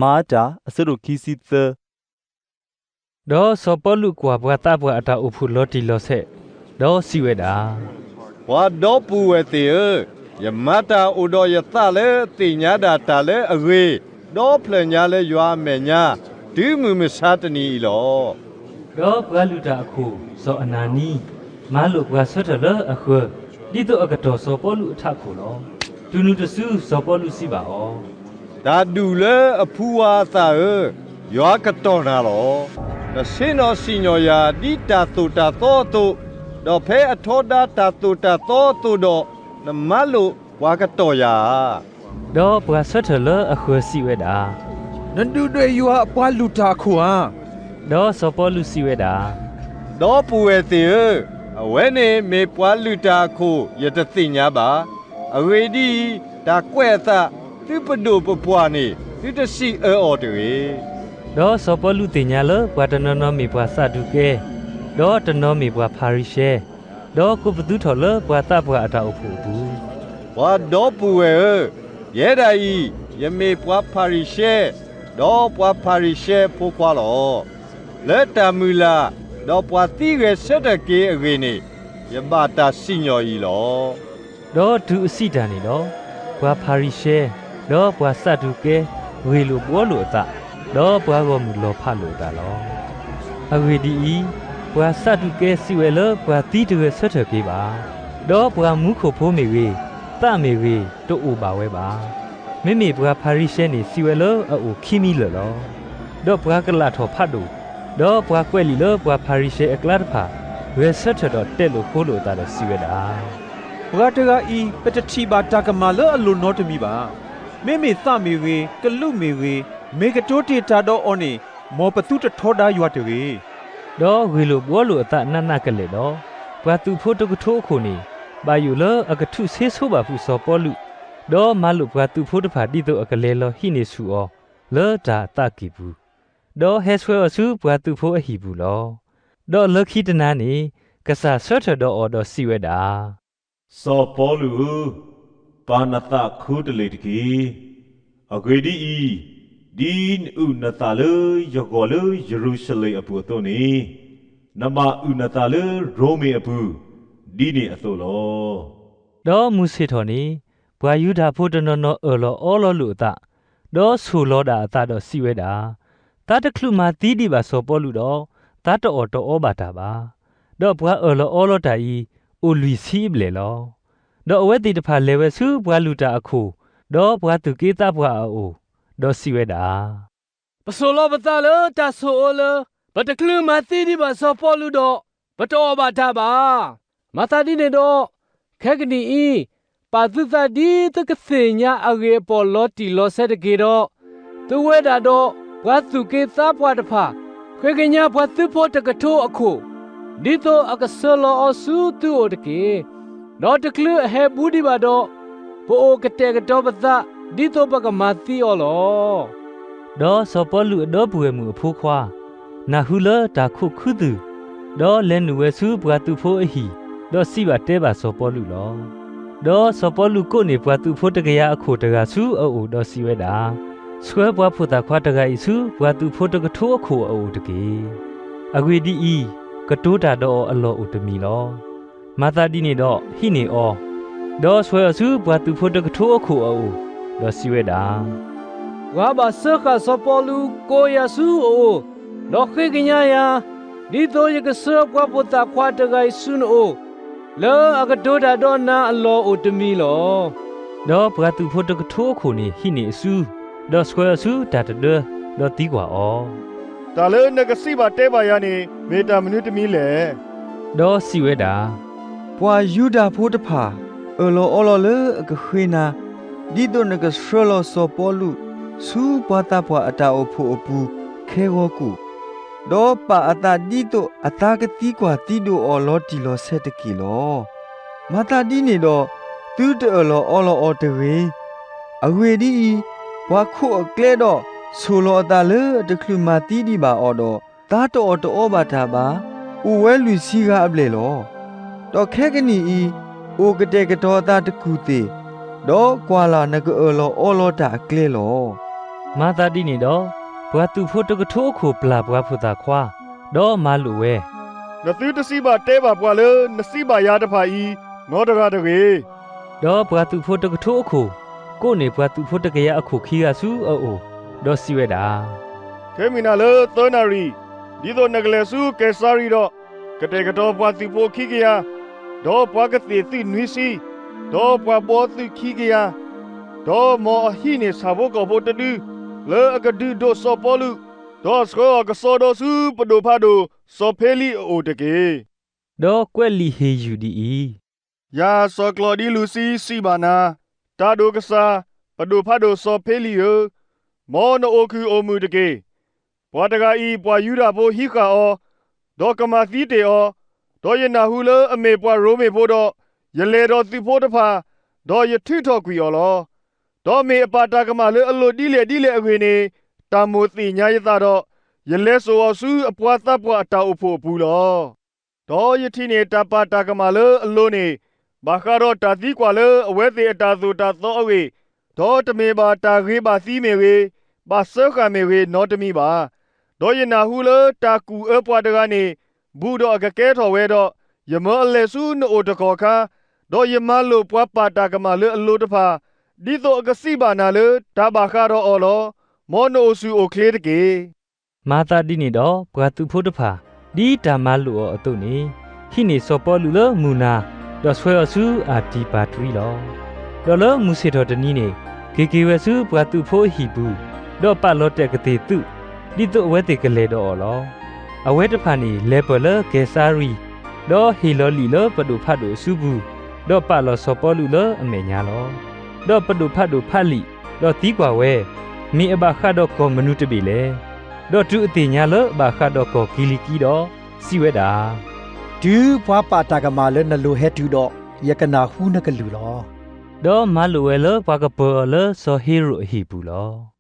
မၤအတၢ် အဆၢဒိၣ်ခံဆံသၢ. ဒီးစီၤပီလူးကွၢ်ပှၤသးပှၢ်အတၢ်အိၣ်ဖှိၣ်လီၤတံၢ်လီၤဆဲး, ဒီးစံးဝဲဒၣ်, ပှၤဒီပုၢ်ဝဲၢ်သ့ၣ်ဧၢ, ယမၤတၢ်အိၣ်ဒီးယသးလၢသ့ၣ်ညါဒၣ်တၢ်လၢအဂ့ၤ, ဒီဖျၢၣ်ညါလၢယွၤအမဲာ်ညါ, တုၤမုၢ်မဆါတနံၤအံၤလီၤ. ဒီးပှၤလုၢ်တၢ်အခိၣ် စီၤအနၤနံ, မၤလိာ်ပှၤဆၢထၢၣ်လၢအဃၢၤ, ဒ်သိးအကတီၢ်စီၤပီလူးအထးခိၣ်လီၤ. တုၤနုၤတစု စီၤပီလူးစံးဘၣ်အီၤ, တၢ်ဒူၣ်လၢအဖူဝါအသးဧၢ, ယွၤကတီၢ်နၤလီၤ. နဆ့ၣ်နီၤစံၣ်ညီၣ်ယၤဒ်တၢ်သိၣ်တၢ်သီအသိး, ဒီးဖဲအထီဒါတၢ်သိၣ်တၢ်သီအသိးဒီး, နမၤလိာ်ပှၤကတီၢ်ယၤဧါ. ဒီးပှၤဆၢထၢၣ်လၢအဃၢၤစံးဝဲဒၣ်, နဒုၣ်ဒွဲၣ်ယွၤအပှၤလုၢ်တၢ်အခိၣ်ဧါ. ဒီးစီၤပီလူးစံးဝဲဒၣ်, ဒီပုၢ်ဝဲၢ်သ့ၣ်ဧၢ, အဝဲန့ၣ်မ့ၢ်ပှၤလုၢ်တၢ်အခိၣ်ယတသ့ၣ်ညါဘၣ်. အဂ့ၢ်ဒ်အံၤ, တၢ်ကွဲးအသးသုပဒိၣ်ပပှၢ်န့ၣ် သုတစံးအၢအီၤတဂ့ၤ. ဒီးစီၤပီလူးသ့ၣ်ညါလၢပှၤတနီၤနီၤမ့ၢ်ပှၤစးဒူးကဲ, ဒီးတနီၤမ့ၢ်ပှၤဖၤရံၤၡဲ, ဒီးကိးပသူထီၣ်လၢပှၤသးပှၢ်အတၢ်အိၣ်ဖှိၣ်အပူၤ, ပှၤဒီပုၢ်ဝဲၢ်ဧၢ, ယဲဒၣ်အံၤ ယမ့ၢ်ပှၤဖၤရံၤၡဲ, ဒီးပှၤဖၤရံၤၡဲအဖိခွါလီၤ. လၢတၢ်မုၢ်လၢ်, ဒီးပှၤသံဂဲၤဆၢထၢၣ်က့ၤအဂ့ၢ်န့ၣ်, ယဘၣ်တၢ်စံၣ်ညီၣ်အံၤလီၤ. ဒီးတုၤအစံးတၢ်န့ၣ်ဒီး, ပှၤဖၤရံၤၡဲ, ဒီးပှၤစးဒူးကဲ, ဂ့ၢ်လိာ်ဘှီလိာ်အသး, ဒီးပှၤဂီၢ်မုၢ်လီၤဖးလိာ်အသးလီၤ. အဂ့ၢ်ဒ်အံၤ, ပှၤစးဒူးကဲစံးဝဲလၢပှၤသံတဂဲၤဆၢထၢၣ်က့ၤဘၣ်, ဒီးပှၤမူခိၣ်ဖိမ့ၢ်ဂ့ၤ, သးမ့ၢ်ဂ့ၤ, တအိၣ်ဘၣ်ဝဲဘၣ်. မ့မ့ၢ်ပှၤဖၤရံၤၡဲန့ၣ်စံးဝဲလၢအအိၣ်ခံမံလၢာ်လီၤ. ဒီးပှၤကလာ်ထီၣ်ဖးဒိၣ်, ဒီးပှၤကွဲးလံာ်လၢပှၤဖၤရံၤၡဲအကျါတဖၣ် ဂဲၤဆၢထၢၣ်ဒီးတဲာ်လိာ်ဃိလိာ်အသးဒီးစံးဝဲဒၣ်, ပှၤတဂၤအံၤ ပတထံၣ်ဘၣ်တၢ်ကမၣ်လၢအလိၤနီတမံၤဘၣ်. မ့မ့ၢ်သးမ့ၢ်ဂ့ၤ, ကလူးမ့ၢ်ဂ့ၤ, မ့ၢ်ကတိၤတ့ၢ်တၢ်ဒီးအီၤန့ၣ်, မ်ပသုတထီဒါယွၤတဂ့ၤ. ဒီးဂ့ၢ်လိာ်ဘှီလိာ်အသးနးနးကလဲာ်ဒီး, ပှၤသုးဖိတကထိအခိၣ်န့ၣ်, ဘၣ်ယိၣ်လၢအကထူးဆ့ဆိဘၣ်ဖုးစီၤပီလူး, ဒီးမၤလိာ်ပှၤသုးဖိတဖၣ်ဒ်သိးအကလဲၤလီၤဟံးန့ၢ်ဆူၣ်အီၤလၢတၢ်သးကံၢ်ပူၤ, ဒီးဟဲဆှၢအီၤဆူပှၤသုးဖိအဟံၣ်ပူၤလီၤ. ဒီးလၢခံတနၤန့ၣ်, ကစၢ်ဆၢထၢၣ်ဒီးအီၤဒီးစံးဝဲဒၣ်, စီၤပီလူးဧၢ, ပာ်နသးခူတလ့ၢ်တက့ၢ်. အဂ့ၢ်ဒ်အံၤ, ဒ်နအုၣ်နသးလၢယဂီၢ်လၢယရူၤၡလ့ၣ်အပူၤအသိးန့ၣ်, နဘၣ်အုၣ်နသးလၢရိမ့ၤအပူၤ, ဒ်န့ၣ်အသိးလီၤ. ဒီးမုၢ်ဆ့ၣ်ထီၣ်န့ၣ်, ပှၤယူဒၤဖိတနီၤနီၤအၢၣ်လီၤအီလီၤလိာ်အသး, ဒီးဆိၣ်လီၤဒၣ်အသးဒီးစံးဝဲဒၣ်, သးတချုးမၤသံဒံးဘၣ်စီၤပီလူးဒီး, သးတအီၣ်တအီဘၣ်တၢ်ဘၣ်. ဒီးပှၤအၢၣ်လီၤအီလီၤတၢ်အံၤ, အိၣ်လွံၢ်ဆံဘျဲၣ်လီၤ. ဒီးအဝဲသ့ၣ်တဖၣ်လဲၤဝဲဆူပှၤလုၢ်တၢ်အခိၣ်, ဒီးပှၤသူၣ်က့သးပှၢ်အအိၣ်, ဒီးစံးဝဲဒၣ်, ပဆိၣ်လီၤပသးလၢတၢ်ဆိၣ်အၢလၢ, ပတချုးမၤသံဒံးဘၣ်စီၤပီလူးဒီး, ပတအီၣ်ဘၣ်တၢ်ဘၣ်. မၤသးဒ်န့ၣ်ဒီး, ခဲကနံၣ်အံၤ, ပာ်သုသးဒ်သုကသ့ၣ်ညါအဂ့ၢ်အပီၢ်လီၤတံၢ်လီၤဆဲးတက့ၢ်ဒီး, သုဝဲဒၣ်ဒီးပှၤသူၣ်က့သးပှၢ်တဖၣ်, ဃ့ကညးပှၤသုးဖိတကထိအခိၣ်, ဒ်သိးအကဆှၢလီၤအီၤဆူသုအိၣ်တက့ၢ်. ဒီးတချုးအဟဲဘူးဒံးဘၣ်ဒီး, ပအိၣ်ကတဲာ်ကတီၤပသးဒ်သိးပကမၤသံအီၤလီၤ. ဒီးစီၤပီလူးအဒီပုၢ်ဝဲၢ်မုၣ်အဖိခွါ, နၢ်ဟူလၢတၢ်ခိးခုသုၣ်, ဒီးလဲၤနုာ်ဝဲဆူပှၤသုးဖိအဟံၣ်, ဒီးစံးဘၣ်တဲဘၣ်စီၤပီလူးလီၤ. ဒီးစီၤပီလူးကိးန့ၢ်ပှၤသုးဖိတကယၤအခိၣ်တဂၤဆူအအိၣ်ဒီးစံးဝဲဒၣ်, ဆှၢပှၤဖိသၣ်ခွါတဂၤအံၤဆူပှၤသုးဖိတကထိအခိၣ်အအိၣ်တက့ၢ်. အဂ့ၢ်ဒ်အံၤ, ကတိၤတၢ်ဒီးအီၤအလီၢ်အိၣ်တမံၤလီၤ. မၤသးဒ်န့ၣ်ဒီးဟံးန့ၢ်အီၤ, ဒီးဆှၢအီၤဆူပှၤသုးဖိတကထိအခိၣ်အအိၣ်, ဒီးစံးဝဲဒၣ်, ပှၤဘၣ်စၢဃာ်စီၤပီလူးကိးယၤဆူအအိၣ်, ဒီးဃ့ကညးယၤ, ဒ်သိးယကဆှၢပှၤဖိသၣ်ခွါတဂၤအံၤဆူနအိၣ်, လၢအကတိၤတၢ်ဒီးနၤအလီၢ်အိၣ်တမံၤလီၤ. ဒီးပှၤသုးဖိတကထိအခိၣ်န့ၣ်ဟံးန့ၢ်အစု, ဒီးဆှၢအီၤဆူတၢ်တဒၢ, ဒီးသံကွၢ်အီၤ, တၢ်လၢနကစံးဘၣ်တဲဘၣ်ယၤန့ၣ် မ့ၢ်တၢ်မနုၤတမံၤလဲၣ်. ဒီးစံးဝဲဒၣ်, ပှၤယူဒၤဖိတဖၣ်အၢၣ်လီၤအီလီၤလၢအကဃ့နၤ, ဒ်သိးနကဆှၢလီၤစီၤပီလူး ဆူပှၤသးပှၢ်အတၢ်အိၣ်ဖှိၣ်အပူၤခဲဂီၤကိၣ်, ဒီးပာ်အသးဒ်သိးအသးကသံကွၢ်သံဒိးအီၤလီၤတံၢ်လီၤဆဲးတက့ၢ်လီၤ. မၤသးဒ်န့ၣ်ဒီး, သုတအၢၣ်လီၤအီလီၤအီၤတဂ့ၤ. အဂ့ၢ်ဒ်အံၤ, ပှၤခိးအကျဲဒီးဆိၣ်လီၤအသးလၢအတချုးမၤသံဒံးဘၣ်အီၤဒီး, သးတအီၣ်တအီဘၣ်တၢ်ဘၣ်, အိၣ်ဝဲလွံၢ်ဆံဂၤအဘျဲၣ်လီၤ. ဒီးခဲကနံၣ်အံၤ, အိၣ်ကတဲာ်ကတီၤအသးတကူၢ်သ့ၣ်, ဒီးကွၢ်လၢ်နကအၢၣ်လီၤအီလီၤတၢ်အကျဲလီၤ. မၤသးဒ်န့ၣ်ဒီး, ပှၤသုးဖိတကထိအခိၣ်ပျၢ်ပှၤဖိသၣ်ခွါ, ဒီးမၤလိာ်ဝဲ, နသုတစံးဘၣ်တဲဘၣ်ပှၤလၢနစံးဘၣ်ယၤတဖၣ်အံၤ နီတဂၤတဂ့ၤ. ဒီးပှၤသုးဖိတကထိအခိၣ် ကိးန့ၢ်ပှၤသုးဖိတကယၤအခိၣ်ခံဂၤဆူအအိၣ်, ဒီးစံးဝဲဒၣ်, ခဲမုၢ်နၤလၢသၢနၣ်ရံၣ်, ဒ်သိးနကလဲၤဆူကဲစၤရံဒီး, ကတဲာ်ကတီၤပှၤသုးဖိခံကယၤ, ဒီးပှၤကသ့ၣ်သုးနွံဆံ, ဒီးပှၤဘှီသုးခံကယၤ, ဒီးမ်အဟံးန့ၢ်ဆၣ်ဖိကီၢ်ဖိတဒု, လၢအကဒုးဒိးစီၤပီလူး, ဒီးဆှၢအီၤကစီဒီဆူပဒိၣ်ဖးဒိၣ်စီၤဖ့လံးအအိၣ်တက့ၢ်. ဒီးကွဲးလံာ်ဟ့ၣ်ယုၢ်ဒ်အံၤ, ယၤစီၤကျီဒံလူးစံးစံးဘၣ်နၤ, တၢ်ဒိၣ်ကစၢ်, ပဒိၣ်ဖးဒိၣ်စီၤဖ့လံးဧၢ, မ်နအိၣ်ခုၣ်အိၣ်မုာ်တက့ၢ်. ပှၤတဂၤအံၤပှၤယူဒၤဖိဟံးဃာ်အီၤ, ဒီးကမၤသံတ့ၢ်အီၤ, ဒီးယနၢ်ဟူလၢအမ့ၢ်ပှၤရိမ့ၤဖိဒီး, ယလဲၤဒီးသုးဖိတဖၣ်, ဒီးယထုးထီၣ်ကွံာ်အီၤလီၤ. ဒီးမ့ၢ်အပာ်တၢ်ကမၣ်လၢအလိၤဒ်လဲၣ်ဒ်လဲၣ်အဂ့ၢ်န့ၣ်, တၢ်မိၣ်သ့ၣ်ညါယသးဒီး, ယလဲၤစိာ်အီၤဆူအပှၤသးပှၢ်အတၢ်အိၣ်ဖှိၣ်အပူၤလီၤ. ဒီးယထံၣ်န့ၢ်တၢ်ပာ်တၢ်ကမၣ်လၢအလိၤန့ၣ်, ဘၣ်ဃးဒီးတၢ်သံကွၢ်လၢအဝဲသ့ၣ်အတၢ်သိၣ်တၢ်သီအဂ့ၢ်, ဒီးတမ့ၢ်ဘၣ်တၢ်ဂ့ၤဘၣ်သံမ့ၢ်ဂ့ၤ, ဘၣ်စၢဃာ်မ့ၢ်ဂ့ၤနီတမံၤဘၣ်. ဒီးယနၢ်ဟူလၢတၢ်ကူၣ်အၢပှၤတဂၤန့ၣ်, ဘူးဒီးအကကဲထီၣ်ဝဲဒီး, ယမၢအလဲၤဆူနအိၣ်တကီၢ်ခါ, ဒီးယမၤလိာ်ပှၤပာ်တၢ်ကမၣ်လၢအလိၤတဖၣ်, ဒ်သိးအကစံးဘၣ်နၤလၢတၢ်ဘၣ်ဃးဒီးအီၤလီၤ. မ်နအိၣ်ဆူၣ်အိၣ်ချ့တက့ၢ်. မၤသးဒ်န့ၣ်ဒီးပှၤသုးဖိတဖၣ်, ဒ်တၢ်မၤလိာ်အီၤအသိးန့ၣ်, ဟံးန့ၢ်စီၤပီလူးလၢမုၢ်နၤ, ဒီးဆှၢအီၤဆူအတံၢ်ပၢ်တရံလီၤ. ဒီးလၢမုၢ်ဆ့ၣ်ထီၣ်တနံၤန့ၣ်, က့ၤက့ၤဝဲဆူပှၤသုးဖိအဟံၣ်ပူၤ, ဒီးပာ်လီၤတဲာ်ကသ့ၣ်သုး, ဒ်သိးအဝဲသ့ၣ်ကလဲၤဒီးအီၤလီၤ. အဝဲတဖၣ်န့ၣ်လဲၤပၢၢ်လၢကဲစၤရံ, ဒီးဟ့ၣ်လီၤလံာ်လၢပဒိၣ်ဖးဒိၣ်အစုပူၤ, ဒီးပာ်လီၤစီၤပီလူးလၢအမဲာ်ညါလီၤ. ဒီးပဒိၣ်ဖးဒိၣ်ဖးလံာ်, ဒီးသံကွၢ်ဝဲ, မ့ၢ်အဘၣ်ဃးဒီးကီၢ်မနုၤတဘ့ၣ်လဲၣ်. ဒီးတုၤအသ့ၣ်ညါလၢအဘၣ်ဃးဒီးကီၢ်ကံၤလံၤကံဒီး, စံးဝဲဒၣ်, တုၤပှၤပာ်တၢ်ကမၣ်လၢနလိၤဟဲတုၤဒီး, ယကနၢ်ဟူနကလုၢ်လီၤ. ဒီးမၤလိာ်ဝဲလၢပှၤကပၢၤအီၤလၢစီၤဟ့ရိာ်အဟံၣ်ပူၤလီၤ.